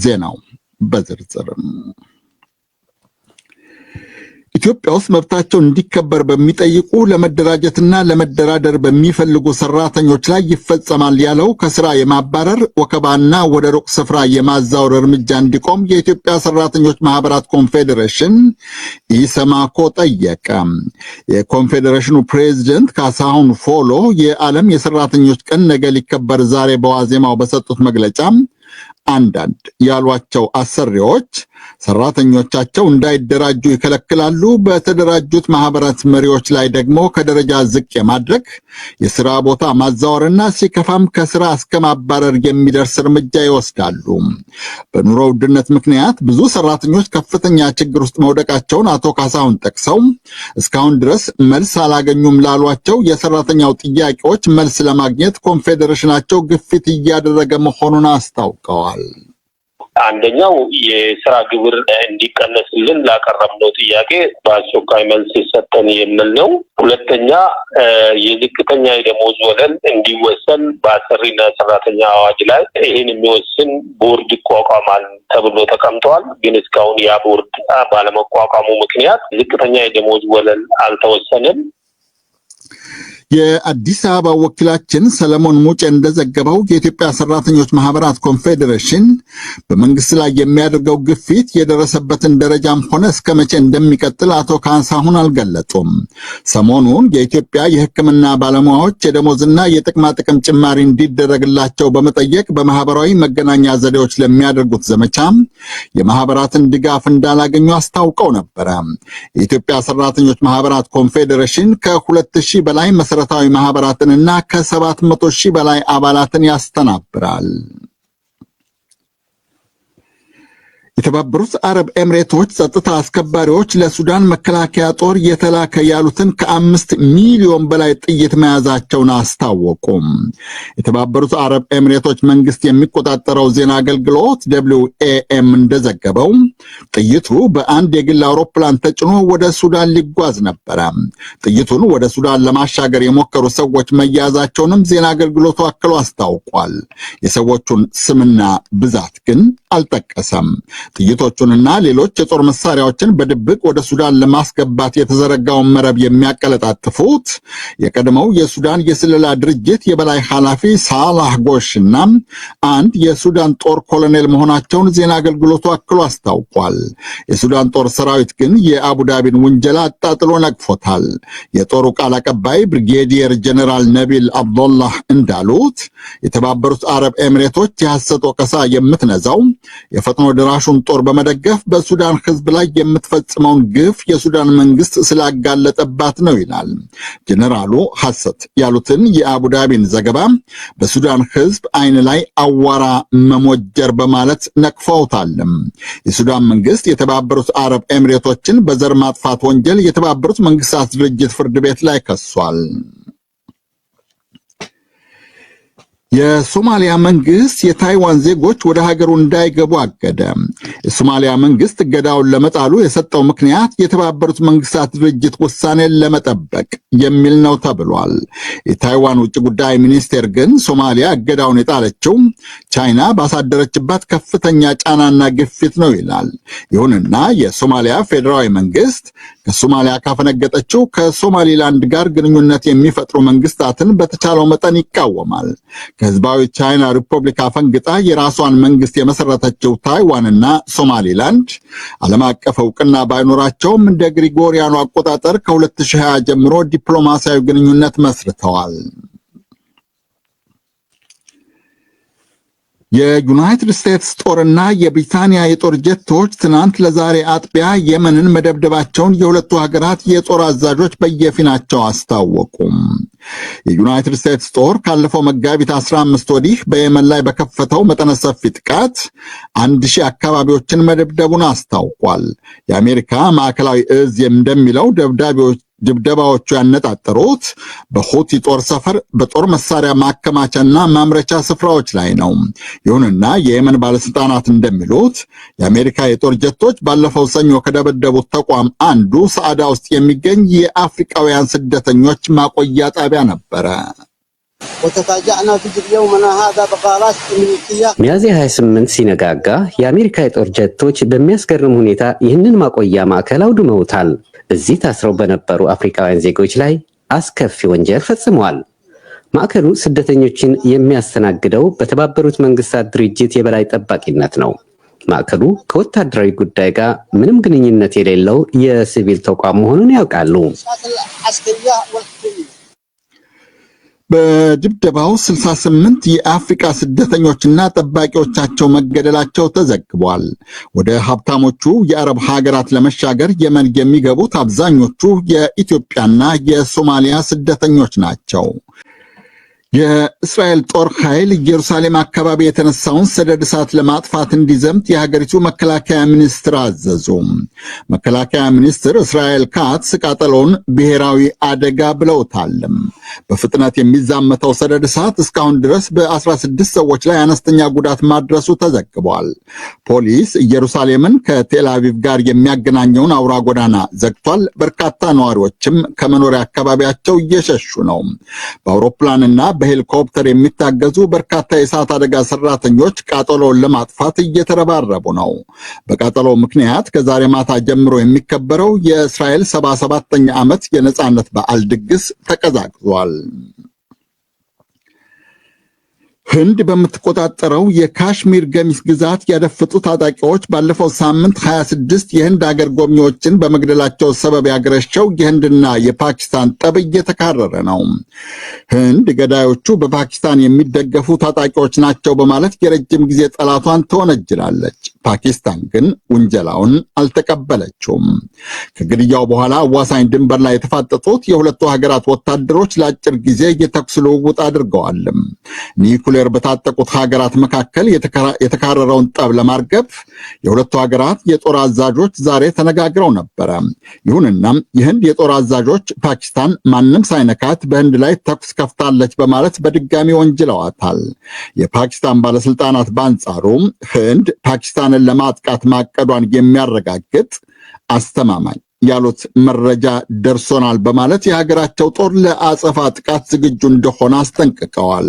ዜናው በዝርዝርም ኢትዮጵያ ውስጥ መብታቸው እንዲከበር በሚጠይቁ፣ ለመደራጀትና ለመደራደር በሚፈልጉ ሰራተኞች ላይ ይፈጸማል ያለው ከስራ የማባረር፣ ወከባና ወደ ሩቅ ስፍራ የማዛወር እርምጃ እንዲቆም የኢትዮጵያ ሰራተኞች ማህበራት ኮንፌዴሬሽን ኢሰማኮ ጠየቀ። የኮንፌዴሬሽኑ ፕሬዚደንት ካሳሁን ፎሎ የዓለም የሰራተኞች ቀን ነገ ሊከበር ዛሬ በዋዜማው በሰጡት መግለጫ አንዳንድ ያሏቸው አሰሪዎች ሰራተኞቻቸው እንዳይደራጁ ይከለክላሉ፣ በተደራጁት ማህበራት መሪዎች ላይ ደግሞ ከደረጃ ዝቅ የማድረግ፣ የስራ ቦታ ማዛወርና ሲከፋም ከስራ እስከ ማባረር የሚደርስ እርምጃ ይወስዳሉ። በኑሮ ውድነት ምክንያት ብዙ ሰራተኞች ከፍተኛ ችግር ውስጥ መውደቃቸውን አቶ ካሳሁን ጠቅሰው እስካሁን ድረስ መልስ አላገኙም ላሏቸው የሰራተኛው ጥያቄዎች መልስ ለማግኘት ኮንፌዴሬሽናቸው ግፊት እያደረገ መሆኑን አስታውቀዋል። አንደኛው የስራ ግብር እንዲቀነስልን ላቀረብነው ጥያቄ በአስቸኳይ መልስ ይሰጠን የሚል ነው። ሁለተኛ የዝቅተኛ የደሞዝ ወለል እንዲወሰን በአሰሪና ሰራተኛ አዋጅ ላይ ይህን የሚወስን ቦርድ ይቋቋማል ተብሎ ተቀምጠዋል። ግን እስካሁን ያ ቦርድ ባለመቋቋሙ ምክንያት ዝቅተኛ የደሞዝ ወለል አልተወሰንም። የአዲስ አበባ ወኪላችን ሰለሞን ሙጬ እንደዘገበው የኢትዮጵያ ሰራተኞች ማህበራት ኮንፌዴሬሽን በመንግስት ላይ የሚያደርገው ግፊት የደረሰበትን ደረጃም ሆነ እስከ መቼ እንደሚቀጥል አቶ ካሳሁን አልገለጹም። ሰሞኑን የኢትዮጵያ የሕክምና ባለሙያዎች የደሞዝና የጥቅማ ጥቅም ጭማሪ እንዲደረግላቸው በመጠየቅ በማህበራዊ መገናኛ ዘዴዎች ለሚያደርጉት ዘመቻ የማህበራትን ድጋፍ እንዳላገኙ አስታውቀው ነበረ። የኢትዮጵያ ሰራተኞች ማህበራት ኮንፌዴሬሽን ከ2000 በላይ መሰረታዊ ማህበራትንና ከ700,000 በላይ አባላትን ያስተናብራል። የተባበሩት አረብ ኤምሬቶች ጸጥታ አስከባሪዎች ለሱዳን መከላከያ ጦር የተላከ ያሉትን ከ5 ሚሊዮን በላይ ጥይት መያዛቸውን አስታወቁም። የተባበሩት አረብ ኤምሬቶች መንግስት የሚቆጣጠረው ዜና አገልግሎት WAM እንደዘገበው ጥይቱ በአንድ የግል አውሮፕላን ተጭኖ ወደ ሱዳን ሊጓዝ ነበረ። ጥይቱን ወደ ሱዳን ለማሻገር የሞከሩ ሰዎች መያዛቸውንም ዜና አገልግሎቱ አክሎ አስታውቋል። የሰዎቹን ስምና ብዛት ግን አልጠቀሰም። ጥይቶቹንና ሌሎች የጦር መሳሪያዎችን በድብቅ ወደ ሱዳን ለማስገባት የተዘረጋውን መረብ የሚያቀለጣጥፉት የቀድሞው የሱዳን የስለላ ድርጅት የበላይ ኃላፊ ሳላህ ጎሽና አንድ የሱዳን ጦር ኮሎኔል መሆናቸውን ዜና አገልግሎቱ አክሎ አስታውቋል። የሱዳን ጦር ሰራዊት ግን የአቡዳቢን ውንጀላ አጣጥሎ ነቅፎታል። የጦሩ ቃል አቀባይ ብሪጌዲየር ጀኔራል ነቢል አብዶላህ እንዳሉት የተባበሩት አረብ ኤሚሬቶች የሐሰት ወቀሳ የምትነዛው የፈጥኖ ደራሹን ጦር በመደገፍ በሱዳን ሕዝብ ላይ የምትፈጽመውን ግፍ የሱዳን መንግስት ስላጋለጠባት ነው ይላል። ጀኔራሉ ሐሰት ያሉትን የአቡዳቢን ዘገባ በሱዳን ሕዝብ አይን ላይ አዋራ መሞጀር በማለት ነቅፈውታል። የሱዳን መንግስት የተባበሩት አረብ ኤሚሬቶችን በዘር ማጥፋት ወንጀል የተባበሩት መንግስታት ድርጅት ፍርድ ቤት ላይ ከሷል። የሶማሊያ መንግስት የታይዋን ዜጎች ወደ ሀገሩ እንዳይገቡ አገደ። የሶማሊያ መንግስት እገዳውን ለመጣሉ የሰጠው ምክንያት የተባበሩት መንግስታት ድርጅት ውሳኔን ለመጠበቅ የሚል ነው ተብሏል። የታይዋን ውጭ ጉዳይ ሚኒስቴር ግን ሶማሊያ እገዳውን የጣለችው ቻይና ባሳደረችባት ከፍተኛ ጫናና ግፊት ነው ይላል። ይሁንና የሶማሊያ ፌዴራዊ መንግስት ከሶማሊያ ካፈነገጠችው ከሶማሊላንድ ጋር ግንኙነት የሚፈጥሩ መንግስታትን በተቻለው መጠን ይቃወማል። ከህዝባዊ ቻይና ሪፐብሊክ አፈንግጣ የራሷን መንግስት የመሰረተችው ታይዋንና ሶማሊላንድ ዓለም አቀፍ እውቅና ባይኖራቸውም እንደ ግሪጎሪያኑ አቆጣጠር ከ2020 ጀምሮ ዲፕሎማሲያዊ ግንኙነት መስርተዋል። የዩናይትድ ስቴትስ ጦርና የብሪታንያ የጦር ጀቶች ትናንት ለዛሬ አጥቢያ የመንን መደብደባቸውን የሁለቱ ሀገራት የጦር አዛዦች በየፊናቸው አስታወቁም። የዩናይትድ ስቴትስ ጦር ካለፈው መጋቢት 15 ወዲህ በየመን ላይ በከፈተው መጠነ ሰፊ ጥቃት 1000 አካባቢዎችን መደብደቡን አስታውቋል። የአሜሪካ ማዕከላዊ እዝ እንደሚለው ደብዳቤዎች ድብደባዎቹ ያነጣጠሩት በሁቲ ጦር ሰፈር፣ በጦር መሳሪያ ማከማቻና ማምረቻ ስፍራዎች ላይ ነው። ይሁንና የየመን ባለስልጣናት እንደሚሉት የአሜሪካ የጦር ጀቶች ባለፈው ሰኞ ከደበደቡት ተቋም አንዱ ሰዓዳ ውስጥ የሚገኝ የአፍሪካውያን ስደተኞች ማቆያ ጣቢያ ነበረ። وتفاجأنا فجر يومنا هذا بغارات أمريكية. ሚያዝያ 28 ሲነጋጋ የአሜሪካ የጦር ጀቶች በሚያስገርም ሁኔታ ይህንን ማቆያ ማዕከል አውድመውታል። እዚህ ታስረው በነበሩ አፍሪካውያን ዜጎች ላይ አስከፊ ወንጀል ፈጽመዋል። ማዕከሉ ስደተኞችን የሚያስተናግደው በተባበሩት መንግስታት ድርጅት የበላይ ጠባቂነት ነው። ማዕከሉ ከወታደራዊ ጉዳይ ጋር ምንም ግንኙነት የሌለው የሲቪል ተቋም መሆኑን ያውቃሉ። العسكرية والحكومية. በድብደባው 68 የአፍሪቃ ስደተኞችና ጠባቂዎቻቸው መገደላቸው ተዘግቧል። ወደ ሀብታሞቹ የአረብ ሀገራት ለመሻገር የመን የሚገቡት አብዛኞቹ የኢትዮጵያና የሶማሊያ ስደተኞች ናቸው። የእስራኤል ጦር ኃይል ኢየሩሳሌም አካባቢ የተነሳውን ሰደድ እሳት ለማጥፋት እንዲዘምት የሀገሪቱ መከላከያ ሚኒስትር አዘዙ። መከላከያ ሚኒስትር እስራኤል ካትስ ቃጠሎውን ብሔራዊ አደጋ ብለውታል። በፍጥነት የሚዛመተው ሰደድ እሳት እስካሁን ድረስ በ16 ሰዎች ላይ አነስተኛ ጉዳት ማድረሱ ተዘግቧል። ፖሊስ ኢየሩሳሌምን ከቴል አቪቭ ጋር የሚያገናኘውን አውራ ጎዳና ዘግቷል። በርካታ ነዋሪዎችም ከመኖሪያ አካባቢያቸው እየሸሹ ነው። በአውሮፕላንና በሄሊኮፕተር የሚታገዙ በርካታ የእሳት አደጋ ሰራተኞች ቃጠሎውን ለማጥፋት እየተረባረቡ ነው። በቃጠሎው ምክንያት ከዛሬ ማታ ጀምሮ የሚከበረው የእስራኤል 77ኛ ዓመት የነጻነት በዓል ድግስ ተቀዛቅዟል። ህንድ በምትቆጣጠረው የካሽሚር ገሚስ ግዛት ያደፈጡ ታጣቂዎች ባለፈው ሳምንት 26 የህንድ አገር ጎብኚዎችን በመግደላቸው ሰበብ ያገረሸው የህንድና የፓኪስታን ጠብ እየተካረረ ነው። ህንድ ገዳዮቹ በፓኪስታን የሚደገፉ ታጣቂዎች ናቸው በማለት የረጅም ጊዜ ጠላቷን ትወነጅላለች። ፓኪስታን ግን ውንጀላውን አልተቀበለችውም። ከግድያው በኋላ አዋሳኝ ድንበር ላይ የተፋጠጡት የሁለቱ ሀገራት ወታደሮች ለአጭር ጊዜ የተኩስ ልውውጥ አድርገዋል። ኒኩሌር በታጠቁት ሀገራት መካከል የተካረረውን ጠብ ለማርገብ የሁለቱ ሀገራት የጦር አዛዦች ዛሬ ተነጋግረው ነበረ። ይሁንና የህንድ የጦር አዛዦች ፓኪስታን ማንም ሳይነካት በህንድ ላይ ተኩስ ከፍታለች በማለት በድጋሚ ወንጅለዋታል። የፓኪስታን ባለስልጣናት በአንጻሩ ህንድ ፓኪስታንን ለማጥቃት ማቀዷን የሚያረጋግጥ አስተማማኝ ያሉት መረጃ ደርሶናል በማለት የሀገራቸው ጦር ለአጸፋ ጥቃት ዝግጁ እንደሆነ አስጠንቅቀዋል።